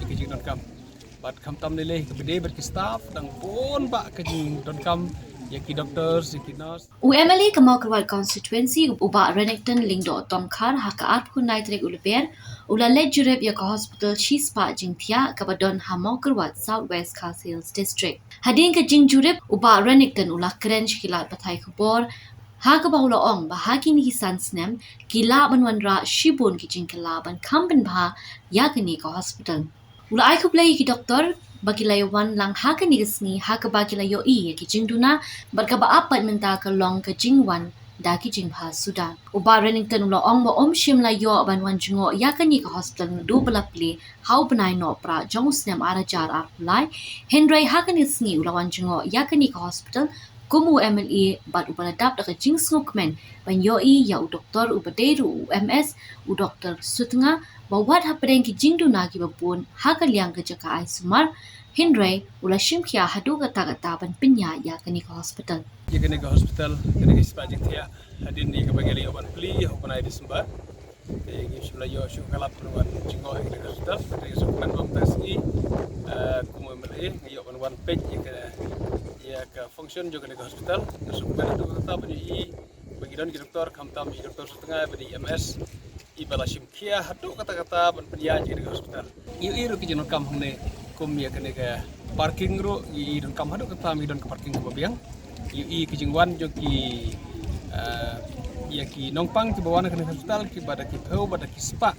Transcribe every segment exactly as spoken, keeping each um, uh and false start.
Ki jingdonkam. Bad khamtam lei lei ka bad ki staff dang bun bah ka jingdonkam ïa ki doctors, ïa ki nurse. U MLA ka Mawkyrwat Constituency u Bah Renikton Lyngdoh Tongkhar ha ka arphew khyndai tarik u Lber u la leit jurip ïa ka hospital shispah jingthiah kaba don ha Mawkyrwat, South West Khasi Hills District. Hadien ka jingjurip u Bah Renikton u la kren sha ki lad pathai khubor ha kaba u la ong ba ha kine ki san snem ki lah ban wanrah shibun ki jingkylla ban kham pynbha ïa kane ka hospital. U la ai khublei ïa ki doktor ba ki la ïa wan lang ha kane ka sngi ha kaba ki la ïohi ïa ki jingduna bad kaba ap pat mynta ka long ka jingwan da ki jingbha suda. U Bah Renikton u la ong ba um shym la ïoh ban wan jngoh ïa kane ka hospital naduh ba la plie ha u bnai Nohprah jong u snem ar hajar arphew lai, hynrei ha kane ka sngi u la wan jngoh ïa kane ka hospital kum u MLA bad uba la dap da ka jingsngewkmen ban ïohi ïa u doktor uba dei ruh u MS, u Doktor Sutnga, ba wat hapdeng ki jingduna kiba bun ha ka liang ka jaka ai sumar, hynrei u la shim khia haduh katta katta ban pynïaid ïa kane ka hospital. Ïa kane ka hospital, kane ka shispah jingthiah, hadien ïa kaba ngi la ïoh ban plie ha u bnai December. Te ngim shym la ïoh shuh ka lad ban wan jngoh ïa kane ka hospital. Te ngin sa kmen ba mynta ka sngi, eh, kum u MLA nga ïoh ban wan peit ïa ka, ïa ka function jong kane ka hospital. Nga sa kmen haduh katta ban ïohi ba ngi don ki doktor, khamtam i Doktor Sutnga bad i MS iba la shim khia haduh katta katta ban pynïaid ïa kane ka hospital. Ngi ïohi ruh ki jingdonkam hangne kum ïa kane ka parking ruh ngi ïohi donkam haduh katta, ngi don ka parking kaba biang. Ngi ïohi ki jingwan jong ki, eh, ïa ki nongpang kiba wan ha kane ka hospital kiba da ki phew bad da ki spah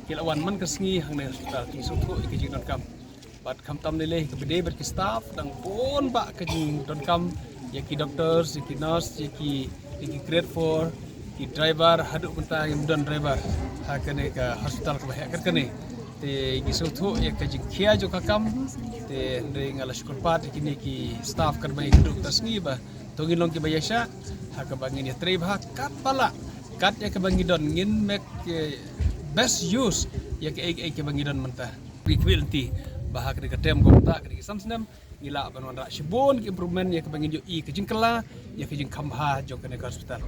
ki la wan man ka sngi hangne ha hospital. Ki sngewthuh ïa ki jingdonkam. Bad khamtam lei lei ka bad ki staff dang bun bah ka jingdonkam ïa ki doctors, ïa ki nurse, ïa ki, ïa ki grade four, ki driver, haduh mynta ngim don driver ha kane ka hospital kaba heh kat kane. Te ngi sngewthuh ïa ka jingkhia jong ka kam. Te hynrei nga la shu kyrpad ïa kine ki staff katba ngi kynduh mynta ka sngi ba to ngin long kiba ïaishah ha kaba ngin ïatrei bha katba lah, kat ïa kaba ngi don, ngin make, eh, best use ïa kaei kaei kaba ngi don mynta. Ngi khmih lynti ba ha kane ka term kaba mynta, kane ki san snem, ngi lah ban wanrah shibun ki improvement ïa kaba ngin ïohi ka jingkylla, ïa ka jingkham bha jong kane ka hospital.